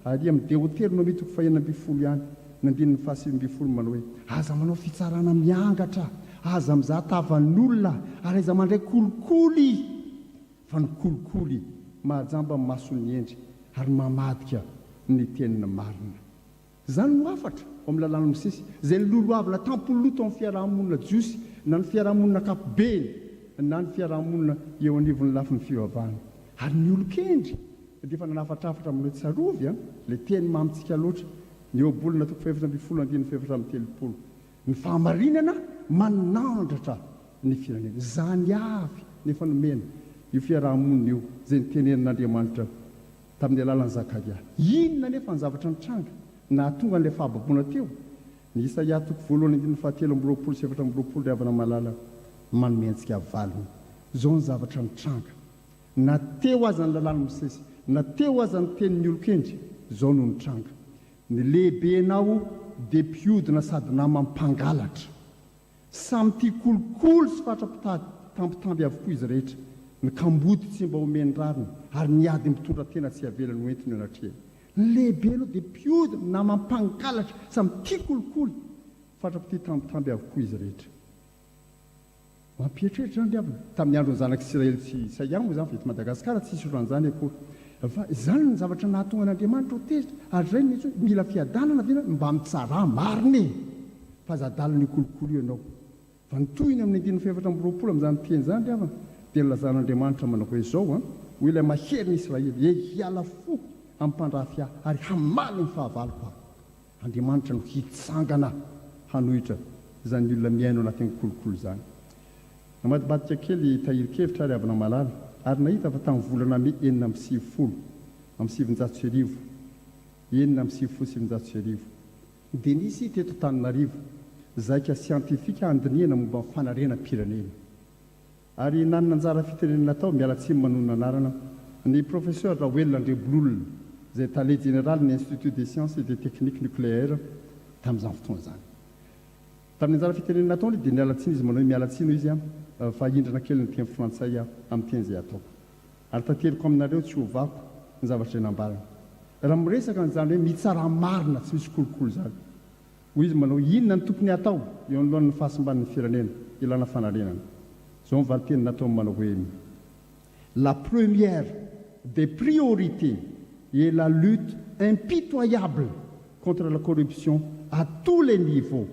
Ary amin'ny Deoteronomia toko fahenina ambin'ny folo ihany, ny andininy faha-19 manao hoe, Aza manao fitsarana miangatra, aza mizaha tavan'olona, ary aza mandray kolikoly, fa ny kolikoly mahajamba ny mason'ny hendry ary mamadika ny teniny marina. Izany no hafatra ao amin'ny Lalàn'i Mosesy, izay noloavina tam-poloto amin'ny fiaraha-monina jiosy, na ny fiaraha-monina ankapobeny, na ny fiaraha-monina eo anivon'ny lafiny fivavahana. Ary ny olon-kendry dia efa nanafatrafatra amin'ny hoe, Tsarovy an, ilay teny mamintsika loatra, ny Ohabolana toko faha-14 andininy faha-34, Ny fahamarinana manandratra ny firenena. Izany avy no efa nomena io fiaraha-monina io, izay nitenenin'Andriamanitra tamin'ny alalan'i Zakaria. Inona anefa ny zavatra nitranga nahatonga an'ilay fahababoana teo? Ny Isaia toko voalohany andininy fahatelo amby roapolo sy 24 ry havana malala manome antsika valiny. Izao ny zavatra nitranga, Na teo aza ny lalàn'i Mosesy, na teo aza ny tenin'ny olon-kendry, izao no nitranga, Ny lehibenao dia mpiodina sady namam-pangalatra. Samy tia kolikoly sy fatra-pitady tambitamby avokoa izy rehetra. Ny kamboty tsy mba omeny rariny ary ny ady mitondra tena tsy avelany ho entiny eo anatrehany. Ny lehibe aloha dia mpiody, nama-mpangalatra, samy tia kolikoly, fatra-pitia tambitamby avokoa izy rehetra. Mampieritreritra izany ry havana. Tamin'ny andron'ny zanak'Isiraely tsy Isaia moa izany fa eto Madagasikara tsisy ohatran'izany akory. Fa izany no zavatra nahatonga an'Andriamanitra ho tezitra ary izay no mihitsy hoe mila fiadanana ve ianao? Mba mitsarà marina e! Fa aza adalan'io kolikoly io ianao. Fa ny tohiny amin'ny andininy faha-24 amin'izany teny izany ry havana dia nilazan'Andriamanitra manao hoe izao an, hoy ilay Maherin'i Israely, E hiala fo amin'ny mpandrafy ahy ary hamaly ny fahavaloko aho. Andriamanitra no hitsangana hanohitra izany olona miaina ao anatin'ny kolikoly izany. Namadibadika kely tahirin-kevitra ary havana malala ary nahita fa tamin'ny volana mey 1996, 1996, dia nisy teto Antananarivo zaika siantifika handinihana momba ny fanarenam-pirenena. Ary nanana anjara fitenenana tao, miala tsiny manonona anarana, ny Professeur Raoelina Andriambololona, izay Tale Jeneralin'ny Institut des Sciences et des Techniques Nucléaires tamin'izany fotoana izany. Tamin'ny anjara fitenenana nataony dia niala tsiny izy manao hoe miala tsiny hoy izy fa hindrana kely ny teny frantsay aho amin'ny teny izay ataoko. Ary tanteriko aminareo tsy hovako ny zavatra izay nambarany. Raha miresaka an'izany hoe mitsarà marina tsy misy kolikoly izany, hoy izy manao inona no tokony hatao eo anoloan'ny fahasimban'ny firenena ilana fanarenana? Izao ny valinteny nataony manao hoe La première des priorités est la lutte impitoyable contre la corruption à tous les niveaux.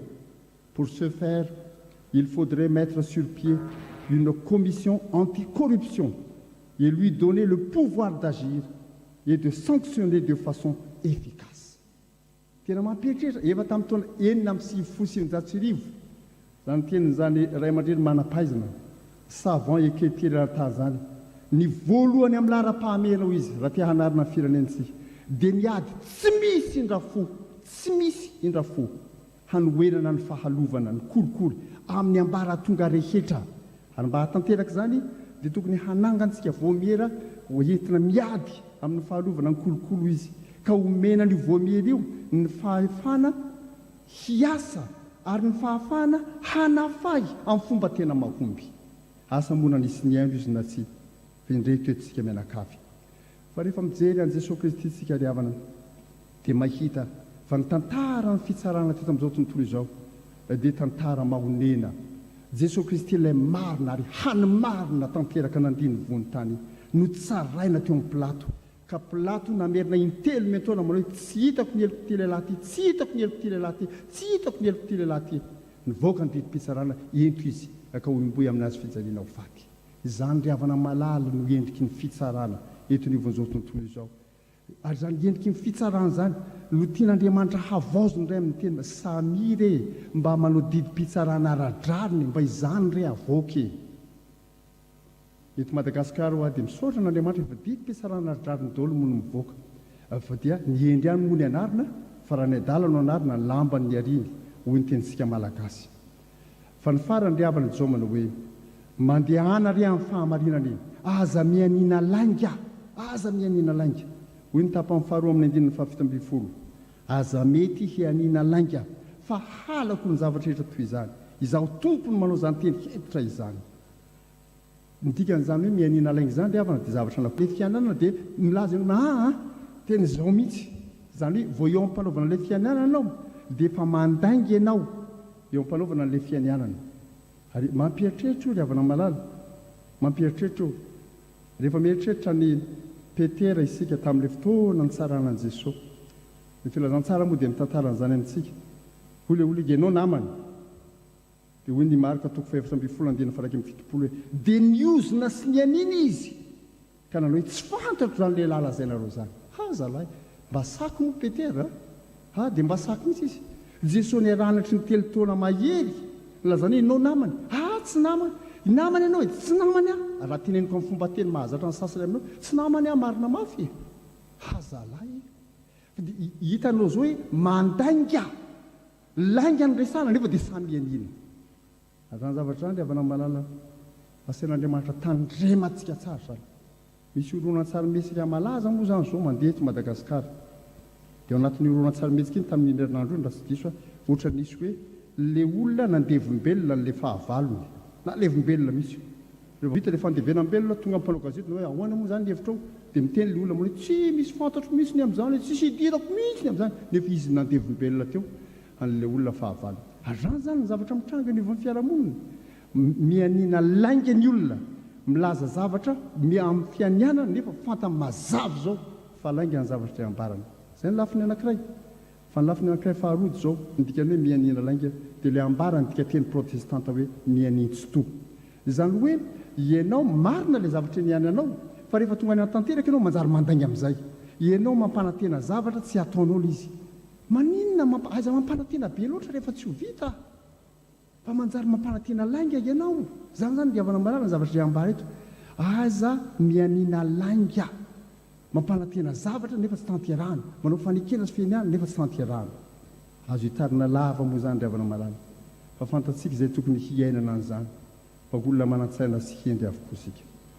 Pour ce faire, il faudrait mettre sur pied une commission anti-corruption et lui donner le pouvoir d'agir et de sanctionner de façon efficace. Tena mampieritreritra, efa tamin'ny taona 1996 izany tenin'izany ray aman-dreny manam-pahaizana, savant equetier eran-tany izany. Ny voalohany amin'ny laharam-pahamehana hoy izy, raha te hanarina ny firenentsika, dia ny ady tsy misy indra fo, tsy misy indra fo, hanoherana ny fahalovana, ny kolikoly, amin'ny ambaratonga rehetra. Ary mba hahatanteraka izany dia tokony hanangantsika vaomiera ho entina miady amin'ny fahalovana ny kolikoly hoy izy, ka homena an'io vaomiera io ny fahefana hiasa ary ny fahafahana hanafay amin'ny fomba tena mahomby. Asa moa na nisy nihaino izy na tsia, fa indreto eto isika mianakavy. Fa rehefa mijery an'i Jesoa Kristy isika ry havana dia mahita fa ny tantaran'ny fitsarana teto amin'izao tontolo izao dia tantara mahonena. Jesoa Kristy ilay marina ary hany marina tanteraka nandia ny vohon-tany notsaraina teo amin'i Pilato ka Pilato namerina intelo miantaona manao hoe tsy hitako ny helok'ity lehilahy ity, tsy hitako ny helok'ity lehilahy ity, tsy hitako ny helok'ity lehilahy ity. Nivoaka ny didim-pitsarana, ento izy ka hohomboy amin'ny hazo fijaliana ho faty. Izany ry havana malala no endriky ny fitsarana eto anivon'izao tontolo izao. Ary izany endriky ny fitsarana izany no tian'Andriamanitra havaozina indray amin'ny teny mba samia re mba manao didim-pitsarana ara-drariny mba izany re avoaka e! Eto Madagasikara ho'a dia misaotra an'Andriamanitra fa didim-pitsarana ara-drariny daholo moa no mivoaka. Fa dia ny hendry ihany moa ny anarina fa raha ny adala no anarina ny lambany ny ariny hoy ny tenintsika Malagasy. Fa ny farany ry havana izao manao hoe, Mandehana re amin'ny fahamarinana e! Aza mianiana lainga! Aza mianiana lainga! Hoy ny tapany faharoa amin'ny andininy faha-17, Aza mety hianiana lainga, fa halako ny zavatra rehetra toy izany. Izaho Tompo no manao izany teny hentitra izany. Ny dikan'izany hoe mianiana lainga izany ry havana dia zavatra anankiroa. Ilay fiananana dia milaza ianao, aa! Tena izao mihitsy. Izany hoe vao eo am-panaovana ilay fianianana ianao dia efa mandainga ianao eo am-panaovana an'ilay fianianana. Ary mampieritreritra io ry havana malala, mampieritreritra io. Rehefa mieritreritra an'i Petera isika tamin'ilay fotoana nitsarana an'i Jesoa. Ny filazantsara moa dia mitantara an'izany amintsika. Hoy ilay olona, Ianao namana. Dia hoy ny Marka toko fahefatra ambinifolo andininy faha 71 hoe, Dia niozona sy nianiana izy, ka nanao hoe, Tsy fantatro izany lehilahy lazainareo izany. Ha, zalahy, mba saky moa Petera a! Ha, dia mba saky mihitsy izy. Jesoa niarahana hatry ny telo taona mahery, nilazany hoe, Ianao namany. Ha, tsy namany. Namany ianao e! Tsy namany aho. Raha teneniko amin'ny fomba teny mahazatra ny sasany aminao, tsy namany aho marina mafy e! Ha, zalahy e! Dia hitanao izao hoe mandainga. Lainga no resahana nefa dia samy mianiana. Izany zavatra izany ry havana malala, asain'Andriamanitra tandremantsika tsara izany. Misy horonantsarimihetsika malaza moa izany izao mandeha eto Madagasikara. Dia ao anatin'io horonantsarimihetsika iny tamin'iny herinandro iny raha tsy diso aho, ohatra nisy hoe ilay olona nandevombelona an'ilay fahavalony. Nalevombelona mihitsy. Rehefa vita ilay fandevenam-belona, tonga ny mpanao gazety nanao hoe ahoana moa izany ny hevitrao? Dia miteny ilay olona manao hoe tsy misy fantatro mihitsy ny amin'izany e, tsisy idirako mihitsy ny amin'izany. Nefa izy nandevim-belona teo an'ilay olona fahavalo. Ary izany izany ny zavatra mitranga eo anivon'ny fiarahamonina. Mianiana lainga ny olona, milaza zavatra amin'ny fianianana nefa fantany mazava izao fa lainga ny zavatra izay ambarany. Izay ny lafiny anankiray. Fa ny lafiny anankiray faharoa dia izao, ny dikan'ny hoe mianiana lainga dia ilay ambaran'ny dikanteny protestanta hoe mianian-tsy to. Izany hoe ianao marina ilay zavatra iniananao fa rehefa tonga any an-tanteraka ianao manjary mandainga amin'izay. Ianao mampanantena zavatra tsy hataonao ilay izy. Maninona mampa, aiza mampanantena be loatra rehefa tsy ho vita fa manjary mampanantena lainga ianao. Izany izany ry havana malala ny zavatra izay ambara eto. Aza mianiana lainga. Mampanantena zavatra nefa tsy tanterahana. Manao fanekena sy fianianana nefa tsy tanterahana. Azo itarina lava moa izany ry havana malala fa fantatsika izay tokony hiainana an'izany fa olona manan-tsaina sy hendry avokoa isika.